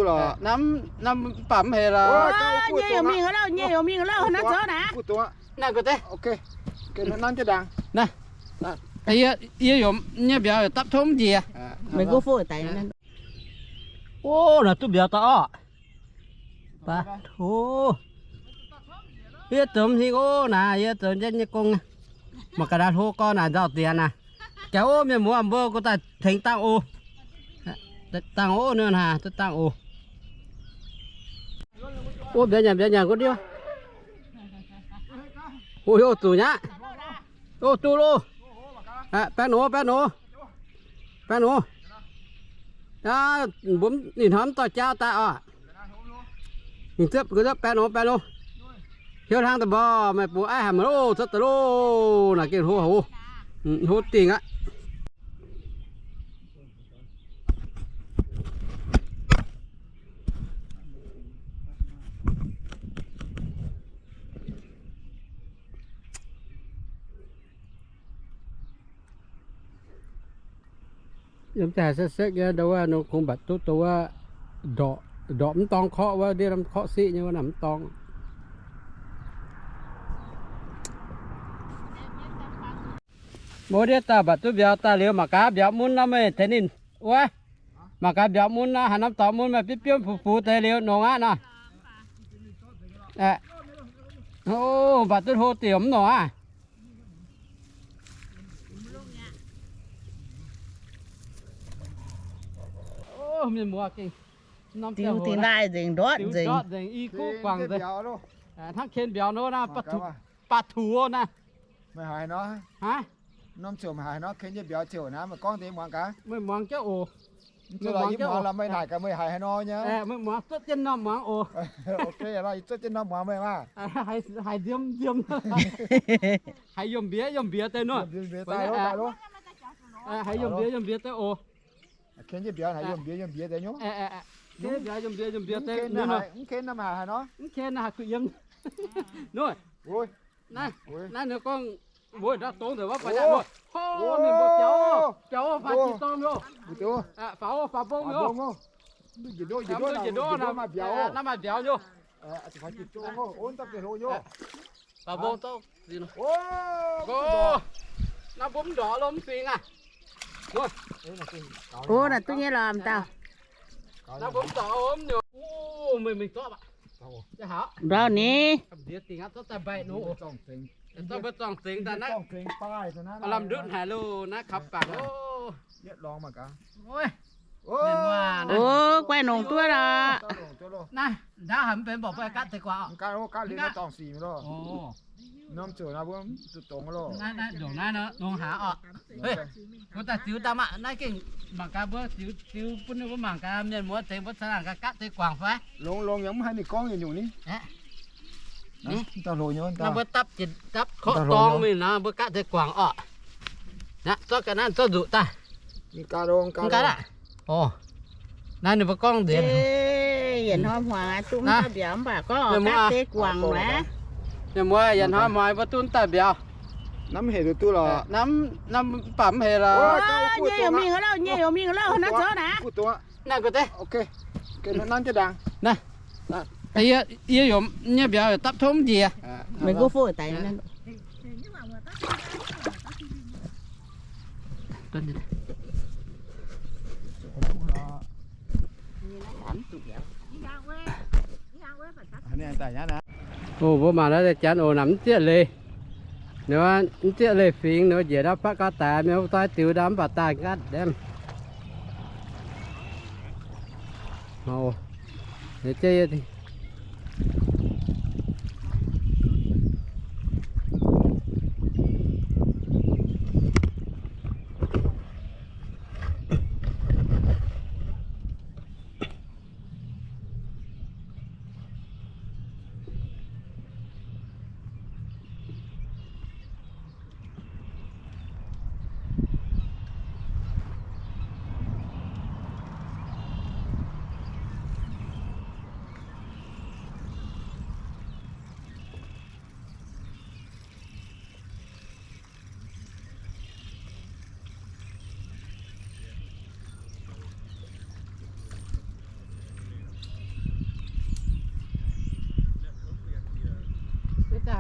Norm, norm mv baac mv heix lorqc. Nyei youc mingh lauh, nyei youc mingh lauh, naaiv zoux naaic. Naaiv, yie yaac nyei mbiauz dapv tov mv njiec. Meih nqox fo daic. O, naaic duqv mbiauz daaih orqc. Baac tov. Yie zoux hingh o, naaic yie zoux njien nyei gong. Mangc gaax naaiv hlo gorx naaic nzauh diex naaic. Jaax o, mienh muoz mbuo gu daaih tengx dangh oc. Dangh oc, ninh hnangv duqv dangh oc. O, mbiauz nyanc, mbiauz nyanc gu'ndiev. O, o, zuqc nyaqv. O, duqv loh. Baeng nor, baeng nor. Baeng nor. Mbuo ninh hnamv dorh jauv daaih oc. Baeng nor, baeng nor. Hiuv hnangv daaih mborqv meih bungx aiv haic maiv loh, cuotv daaih loh. Naaic gengh hlo haic oc. Hlo dingh aqv. Yiem daaih sekv-sekv nyei, ndau wuov nor kungx mbatc duqv dongh wuov ndorqc, ndorqc mv dorng korqv wuov, ndiev lamh korqv siqv nyei wuov naaic mv dorng. Mbuo ndiev daaih mbatc duqv mbiauz daaih liuz, mangc gaax mbiauz mun nor meih tengx ninh wuov. Mangc gaax mbiauz mun nor, haaix norm dorngx mun meih biopv biopv fuv fuv deix liuz nongx aqv nor. O, mbatc duqv hlo dingc mv nongx aqv. Mienh muoz gengh diux dingc ndaaih nzengc, ndortv nzengc, i kuv guangc nzengc. Hnangv ken mbiauz nor naaiv, baac tuc naaiv. Meih haiz nor, norm ziouc meih haiz nor, ken nyei mbiauz ziouc naaiv, meih gorngv deix muangx gaax. Meih muangx jienv oc. Meih muangx jienv oc. Meih naaic gaax meih haiz haaix nor nyei. Meih muangx zuotv jienv norm muangx oc. Ok, zuotv jienv norm muangx meih maah. Haiz nziemx nziemx, haiz yiem mbiex yiem mbiex deix nor. Haiz yiem mbiex yiem mbiex deix oc. Ken jienv mbiauz haiz yiem mbiex yiem mbiex deix nyei. Ken mbiauz yiem mbiex yiem mbiex deix nor. Mv ken naaiv haiz nor, mv ken naaiv haiz kuh yiem nor. Naaiv, naaiv ninh gorngv mbuo ndau dongz nzengc wuov, baac nor, hov, mienh mbuo biaux, biaux faaux jiex dorngh loh. Faaux, faaux mbong loh. Njiec ndoqv, njiec ndoqv, naaiv maaih mbiauz nyei. Faaux mbong. Naaiv mbuo mv ndorqc loh, mv fingx aqv. O, naaiv duqv nyei lorqc dauh. Naaiv mbuo mv ndorqc mv nyungc. Meih mingh zorqv aqv. Ndorqc ni. Ndiev dingc aqv, zorqv daaih mbaih nor. Zorqv mbuo zorng-zengx daaih naaiv. Lamh ndutv haic loh, naaiv kaux bangc loh. O, guai nongc duqv lorqc. Naaiv ndaauv haic mv benx, mborqv mbuo gatv deix guangc oc. Ndongc naaiv nor, nongc haaix oc. Mbuo daaih ziux daaih maah, naaiv gengh mangc gaax mbuo ziux, ziux bun ninh mbuo mangc gaax, mienh muoz zengx mbuo caux naaic gaax gatv deix guangc fai. Longx longx yaac mv haih ninh gorngv nyei nyungc ni. Naaiv mbuo dapv jiex dapv korqv dorng mingh nor, mbuo gatv deix guangc oc. Naaiv zorqv ga'naaiv zorqv nzuqc daaih. Mv gaax aqv. Naaiv ninh mbuo gorngv nzengc. Yietc hnoi hmuangx duqv mv dauh mbiauz mv baac gorngv gatv deix guangc naaiv. Mienh muoz, yietc hnoi hmuangx mbuo duqv mv dauh mbiauz. Naaiv mv hec duqv duqv lorqc. Naaiv mv baac mv hec lorqc. Nyei youc mingh lauh, nyei youc mingh lauh, naaiv zoux naaiv. Naaiv, yie, yie youc nyei mbiauz dapv tov mv njiec. Meih nqox fov daic. O, mbuo mangc naaiv deix janx oc, naaic mv zieqv leih. Ninh mv zieqv leih fingx, ninh njiec ndau fatv gau daic, mienh mbuo daaih diux ndau mv baac daaih nqaatv ndemv.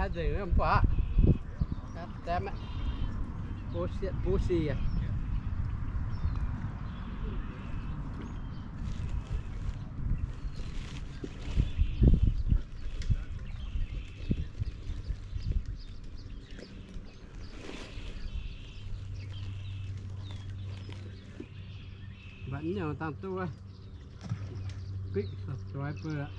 Nzengc mv baac. God damn it. Bullshit, bullshit. Mv baac nyungc dangh duqv big subscriber aqv.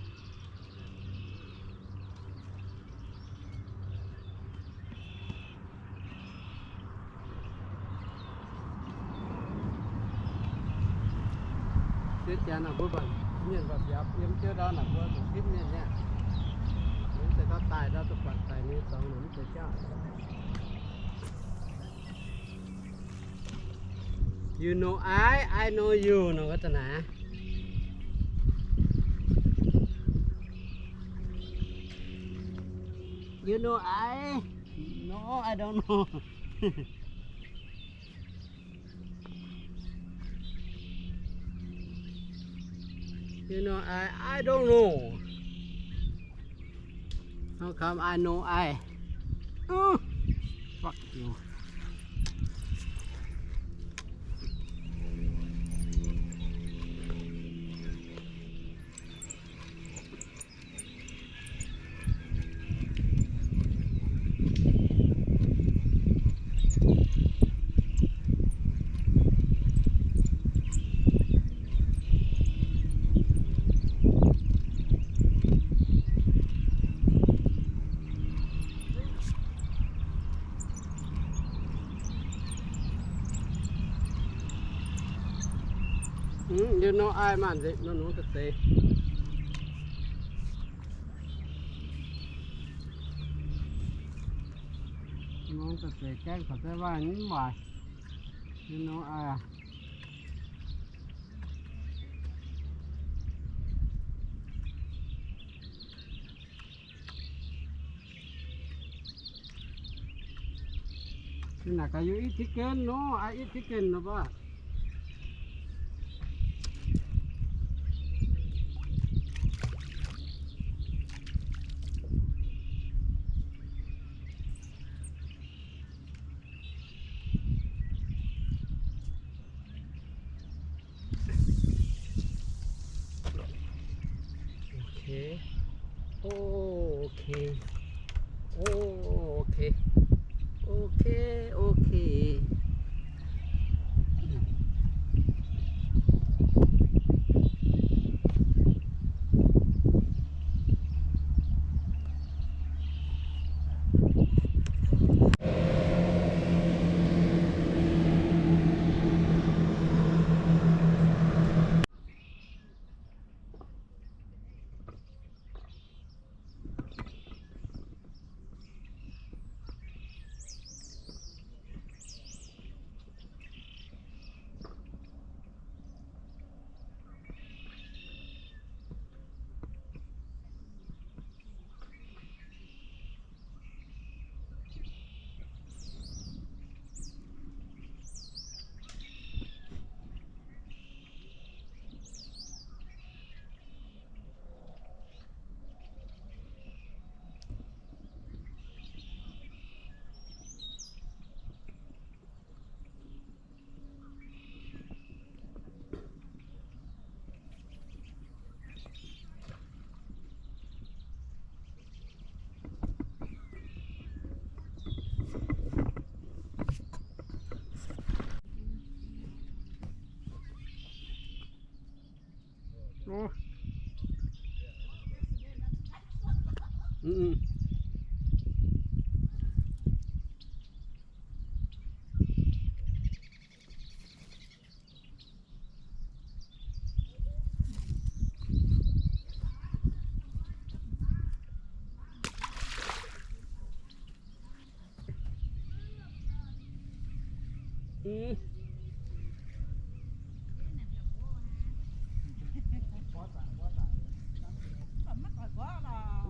Sieqv jaax naaic mbuo mbatc mienh mbatc mbiauz yiem jienv ndau naaic mbuo zuqc gitv mienh nyei. Mv zeiz gorngv daaih ndau duqv buatc daic nyei dorngx, mv zeiz jauv. You know I, I know you nor wuov zanc naaic. You know I? No, I don't know. You know I, I don't know. How come I know I? Oh, fuck you. Yie nor ai maanc nzengc nor nungx da'zeix. Nungx da'zeix gaengh taux deix waaic mv waaic. Yie nor ai. Naaic gaax yie i diqv gen nor, ai i diqv gen nor baac. Okay. Oh, okay. Oh, okay. Okay, okay.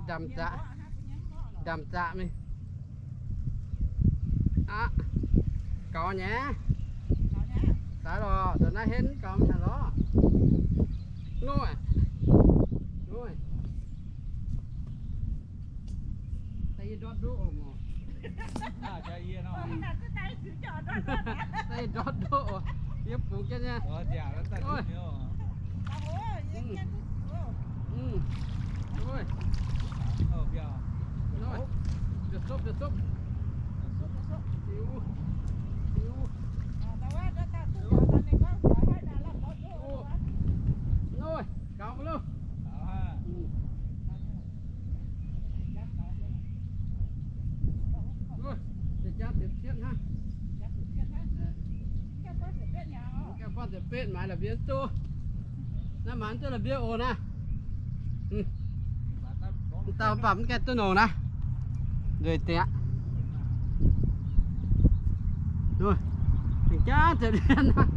Ndamc zaqc, ndamc zaqc mingh. Aqv, gaux nyei. Daaih lorqc, da'naaiv henv gaux mingh haaix lorqc. Nor, nor. Ndortv ndoqv oc. Daaih ndortv ndoqv oc. Yie bungx jienv nyei. Biaux sopv, biaux sopv. Liuz, liuz. Nor, gaux mv loh. Jaa ziepc cietv hnangv. Gaengh buangv ziepc betv maaiz la'mbie duqv. Naaiv maaiz duqv la'mbie oc naaiv. Dauh mv baac mv gaengh duqv nongc naaiv. Nzueic dieqc. Jaa ziepc cietv hnangv.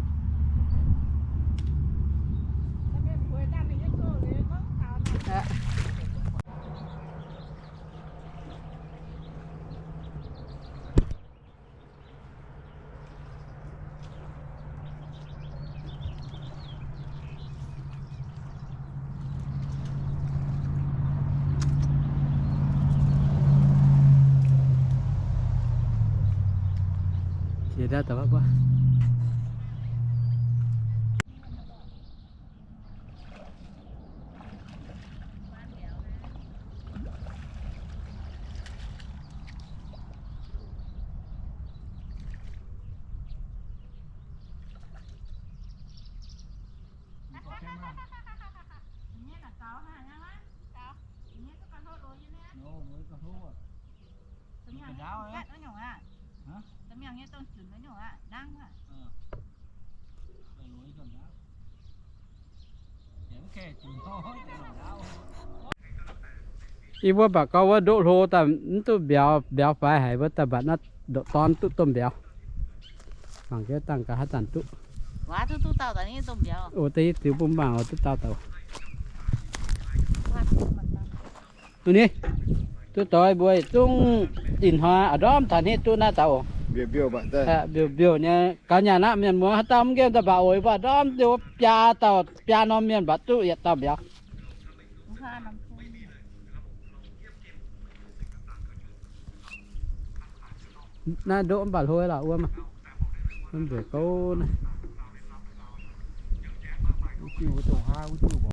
Ih wuov baac gorngv wuov ndoqv hlo daaih mv duqv mbiauz, mbiauz faix haic wuov daaih mbatc naaiv ndoqv dorn duqv domh mbiauz. Mangc jienv dangh gaax haaix zanc duqv. Oc, da'yietv ziux bun mangc oc, duqv dauh dauh. Duqv ni, duqv doix mbuo yietc zungv ih hnoi a'ndorm taux hnitv duqv naaiv dauh oc. Mbiouh mbiouh nyei, gaux nyanc aqv. Mienh muoz haaix dauh mv nqemh daaih mbatc oc, mbuo a'ndorm biaa dauh, biaa norm mienh mbatc duqv yietc dauh mbiauz. Naaiv ndoqv mv baac hlo lorqc wuov maah. Mv nzueic gouv naaiv.